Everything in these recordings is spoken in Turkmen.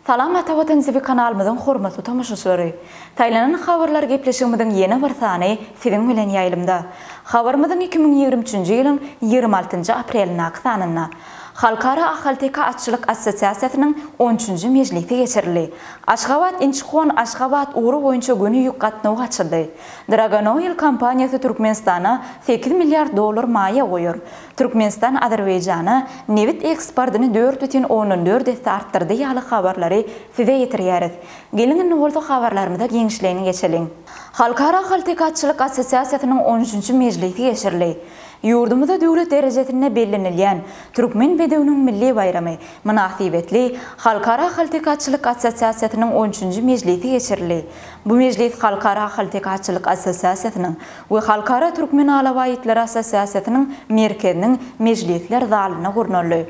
Salam Ata Watan TV kanalymyzyň hormatly tomaşaçylary! Saýlanan habarlar gepleşigimiziň ýene bir sany siziň bilen ýaýlymda. Habarymyzyň 2023-nji ýylyň 26-njy aprelindäki sanynda Halkara ahalteke atçylyk assosiasiýasynyň on üçünji mejlisi geçirildi. Aşgabat Inçhon Aşgabat ugry boýunça göni ýük gatnawy açyldy. Dragon Oil kompaniýasy Türkmenistana 8 milliard dollar maýa goýar. Türkmenistan Azerbaýjana nebit eksportyny 4,4 esse artdyrdy ýaly habarlary size ýetirýäris. Geliň indi bolsa habarlarymyza giňişleýin geçeliň. Halkara ahalteke atçylyk assosiasiýasynyň on üçünji mejlisi geçirildi. Ýurdumyzda döwlet derejesinde bellenilýän Türkmen bedewiniň milli baýramy mynasybetli Halkara ahalteke atçylyk assosiasiýasynyň on üçünji mejlisi geçirildi. Bu mejlis Halkara ahalteke atçylyk assosiasiýasynyň we Halkara türkmen alabaý itleri assosiasiýasynyň merkeziniň mejlisler zalynda gurnaldy.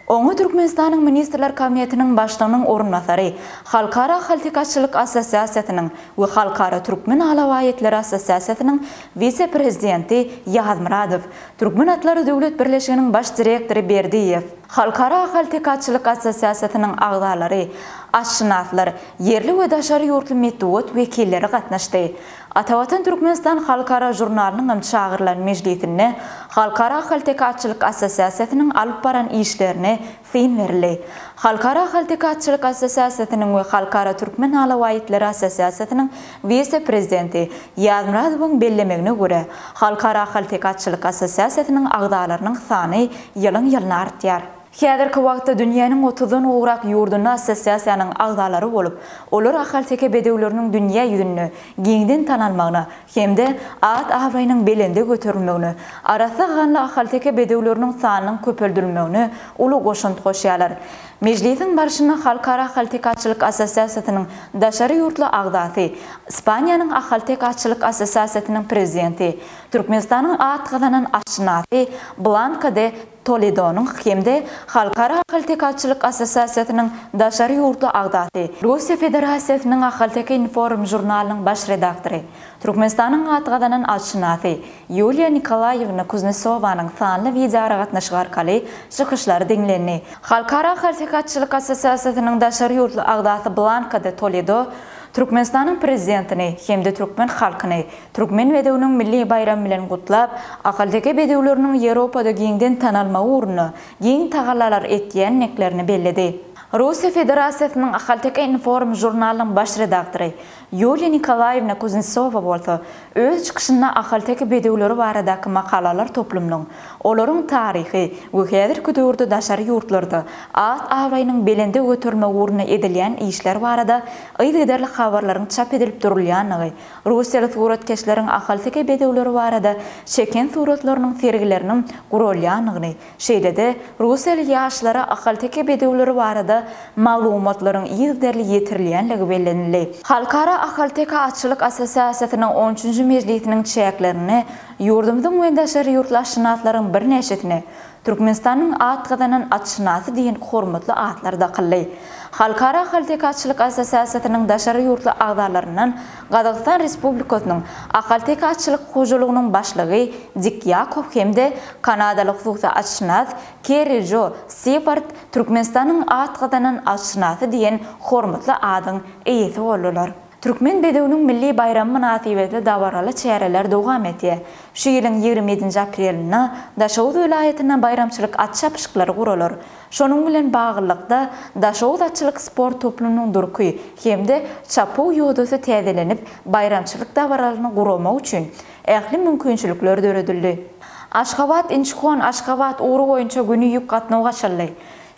Oňa Türkmenistanyň Ministrler Kabinetiniň Başlygynyň orunbasary, Halkara ahalteke atçylyk assosiasiýasynyň we Halkara türkmen alabaý itleri assosiasiýasynyň wise-prezidenti Ýazmyradow, Türkmen atlary döwlet birleşiginiň baş direktory Berdiýew, Halkara ahalteke atçylyk assosiasiýasynyň agzalary, atşynaslar, ýerli we daşary ýurtly metbugat wekilleri gatnaşdy. Atavatan Türkmenistan halkara žurnalynyň hem çagyrylan mejlisinde Halkara ahalteke atçylyk assosiasiýasynyň alyp baran işlerine syn berildi. Halkara ahalteke atçylyk assosiasiýasynyň we Halkara türkmen alabaý itleri assosiasiýasynyň wise-prezidenti Ýazmyradowyň bellemegine görä, Halkara ahalteke atçylyk assosiasiýasynyň agzalarynyň sany ýylyň-ýylyna artýar. Häzirki wagtda dünýäniň otuzdan gowrak ýurdunda assosiasiýanyň agzalary bolup, olar ahalteke bedewleriniň dünýä ýüzünde giňden tanalmagyna hem-de at-abraýynyň belende göterilmegine, arassa ganly ahalteke bedewleriniň sanynyň köpeldilmegine uly goşant goşýarlar. Mejlisiň barşynda Halkara ahalteke atçylyk assosiasiýasynyň daşary ýurtly agzasy, Ispaniýanyň Ahalteke atçylyk assosiasiýasynyň prezidenti, Türkmenistanyň at gazanan atşynasy Blanka de Toledonyň hem-de Halkara ahalteke atçylyk assosiasiýasynyň daşary ýurtly agzasy, Russiýa Federasiýasynyň Ahalteke inform žurnalynyň baş redaktory, Türkmenistanyň at gazanan atşynasy Ýuliýa Nikolaýewna Kuznesowanyň sanly wideoaragatnaşyk arkaly çykyşlary diňlendi. Halkara ahalteke atçylyk assosiasiýasynyň daşary ýurtly agzasy Blanka de Toledo Türkmenistanyň Prezidentini hem-de türkmen halkyny Türkmen bedewiniň milli baýramy bilen gutlap, ahalteke bedewleriniň Ýewropada giňden tanalmagy ugrunda giň tagallalar etýändiklerini belledi. Russiýa Federasiýasynyň Ahalteke inform žurnalynyň baş redaktory Ýuliýa Nikolaýewna Kuznesowa bolsa öz çykyşynda ahalteke bedewleri baradaky makalalar toplumynyň, olaryň taryhy we häzirki döwürde daşary ýurtlarda at-abraýynyň belende göterilmegi ugrunda edilýän işler barada yzygiderli habarlaryň çap edilip durulýandygy Russiýaly suratkeşleriň ahalteke bedewleri barada çeken suratlarynyň sergileriniň guralýandygyny, şeýle-de russiýaly ýaşlara ahalteke bedewleri barada maglumatlaryň yzygiderli ýetirilýänligi bellenildi. Halkara ahalteke atçylyk assosiasiýasynyň on üçünji mejlisiniň çäklerinde ýurdumyzyň we daşary ýurtly atşynaslaryň birnäçesine Türkmenistanyň at gazanan atşynasy diýen hormatly atlar dakyldy. Halkara ahalteke atçylyk assosiasiýasynyň daşary ýurtly agzalaryndan Gazagystan Respublikasynyň Ahalteke atçylyk hojalygynyň başlygy Dik Ýakow hem-de kanadaly hususy atşynas Kerri Jo Siward Türkmenistanyň at gazanan atşynasy diýen hormatly adyň eýesi boldular. Türkmen bedewiniň milli baýramy mynasybetli dabaraly çäreler dowam edýär. Şu ýylyň 27-nji aprelinde Daşoguz welaýatynda baýramçylyk at çapyşyklary guralar. Şonuň bilen baglylykda, Daşoguz atçylyk sport toplumynyň durky hem-de çapuw ýodasy täzelenip, baýramçylyk dabaralaryny guramak üçin ähli mümkinçilikler döredildi. Aşgabat, Inçhon, Aşgabat ugry boýunça göni ýük gatnawy açyldy.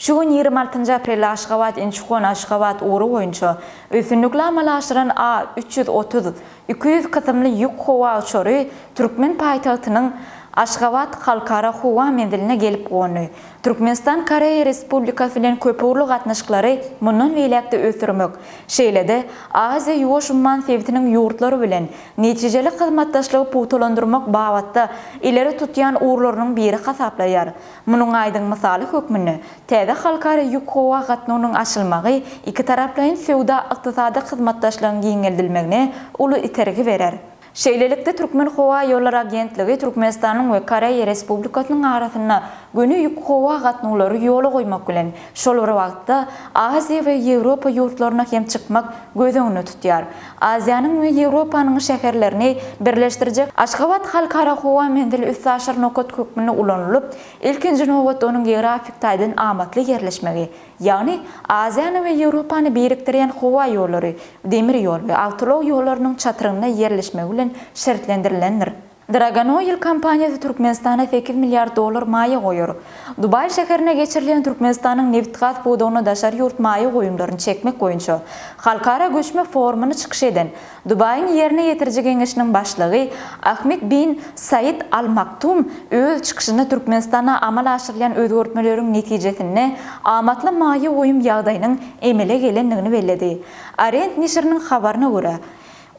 Şu gün 26-njy aprelde Aşgabat, Inçhon, Aşgabat ugry boýunça üstünlikli amala aşyran A 330, 200 kysymly ýük howa uçary türkmen paýtagtynyň Aşgabat Halkara howa menziline gelip gondy. Türkmenistan Koreýa Respublikasy bilen köpugurly gatnaşyklary mundan beýläk-de ösdürmek, şeýle-de Aziýa-Ýuwaş umman sebitiniň ýurtlary bilen netijeli hyzmatdaşlygy pugtalandyrmak babatda ileri tutýan ugurlarynyň biri hasaplaýar. Munuň aýdyň mysaly hökmünde täze halkara ýük howa gatnawynyň açylmagy ikitaraplaýyn söwda-ykdysady hyzmatdaşlygyň giňeldilmegine uly itergi berer. Şeýlelikde, Türkmenhowaýollary agentligi Türkmenistanyň we Koreýa Respublikasynyň arasynda göni ýük howa gatnawlary ýola goýmak bilen, şol bir wagtda, Aziýa we Ýewropa ýurtlaryna hem çykmak göz öňünde tutýar. Aziýanyň we Ýewropanyň şäherlerini birleşdirjek Aşgabat halkara howa menzili üstaşyr nokat hökmünde ulanylyp, ilkinji nobatda onuň geografik taýdan amatly ýerleşmegi, Ýagny, Aziýany we Ýewropany birikdirýän howa ýollary, demir ýol we awtoulag ýollarynyň çatrygynda ýerleşmegi bilen şertlendirilendir. Dragon Oil kompaniýasy Türkmenistana sekiz milliard dollar maýa goýar. Dubaý şäherinde geçirilýän Türkmenistanyň nebitgaz pudagyna daşary ýurt maýa goýumlaryny çekmek boýunça halkara göçme forumynda çykyş eden Dubaýyň Ýerine ýetiriji geňeşiniň başlygy Ahmed bin Said Al Maktum öz çykyşynda Türkmenistanda amala aşyrylýan özgertmeleriň netijesinde amatly maýa goýum ýagdaýynyň emele gelendigini belledi. Orient neşiriniň habaryna görä,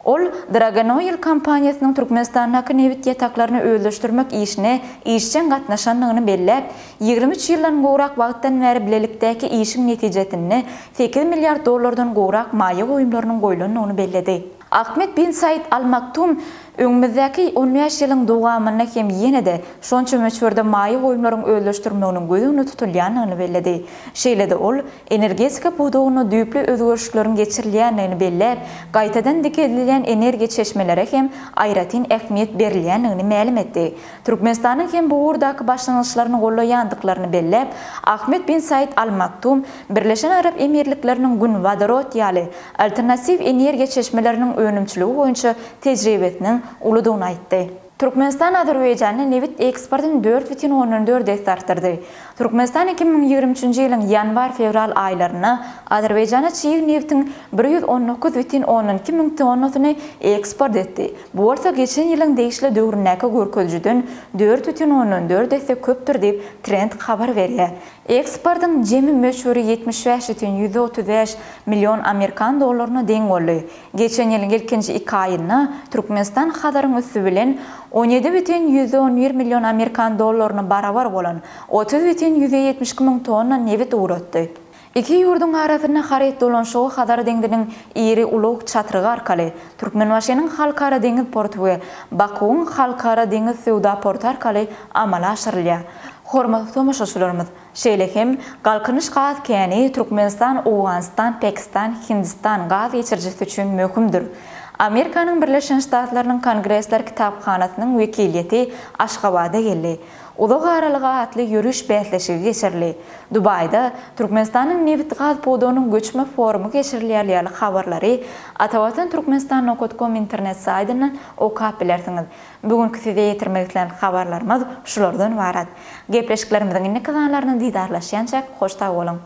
ol Dragon Oil kompaniýasynyň Türkmenistandaky nebit ýataklaryny özleşdirmek işine işjeň gatnaşandygyny belläp, 23 ýyldan gowrak wagtdan bäri bilelikdäki işiň netijesinde sekiz milliard dollardan gowrak maýa goýumlarynyň goýlandygyny belledi. Ahmed bin Said Al Maktum öňümizdäki on bäş ýylyň dowamynda hem ýene-de şonça möçberde maýa goýumlaryň özleşdirilmeginiň göz öňünde tutulýandygyny belledi. Şeýle-de ol energetika pudagynda düýpli özgerişlikleriň geçirilýändigini belläp, gaýtadan dikeldilýän energiýa çeşmelere hem aýratyn ähmiýet berilýändigini mälim etdi. Türkmenistanyň hem bu ugurdaky başlangyçlaryny gollaýandyklaryny belläp, Ahmed bin Said Al Maktum Birleşen Arap Emirlikleriniň Gün, wodorod ýaly alternatiw energiýa çeşmeleriniň önümçiligi boýunça tejribesiniň uludygyny aýtdy. Türkmenistan Azerbaýjana nebit eksportyny 4,4 esse artdyrdy. Türkmenistan 2023-nji ýylyň ýanwar-fewral aýlarynda Azerbaýjana çig nebtiň 119,2 müň tonnasyny eksport etdi. Bu bolsa geçen ýylyň degişli döwründäki görkezijiden 4,4 esse köpdür diýip, Trend habar berýär. Eksportyň jemi möçberi 75,35 million amerikan dollaryna deň boldy. Geçen ýylyň ilkinji iki aýynda Türkmenistan Hazaryň üsti bilen 17,11 million amerikan dollaryna barabar bolan 30,72 müň tonna nebit ugratdy. Iki ýurduň arasynda haryt dolanyşygy Hazar deňziniň iri ulag çatrygy arkaly, Türkmenbaşynyň Halkara deňiz porty we Bakuwyň Halkara deňiz söwda porty arkaly amala aşyrylýar. Hormatly tomaşaçylarymyz, şeýle hem Galkynyş gaz käni Türkmenistan, Owganystan, Pakistan, Hindistan gaz geçirijisi üçin möhümdir. Amerikanyň Birleşen Ştatlarynyň Kongresler kitaphanasynyň wekiliýeti Aşgabada geldi. Uzak aralyga atly ýöriş bäsleşigi geçirildi. Dubaýda Türkmenistanyň nebit-gaz pudagynyň göçme forumy geçirilýär ýaly habarlary Atavatan Türkmenistan nokat kom internet saýtyndan okap bilersiňiz. Bu günki size ýetirmek islän habarlarymyz şulardan ybarat. Gepleşiklerimiziň indiki sanlarynda didarlaşýançak hoş sag boluň!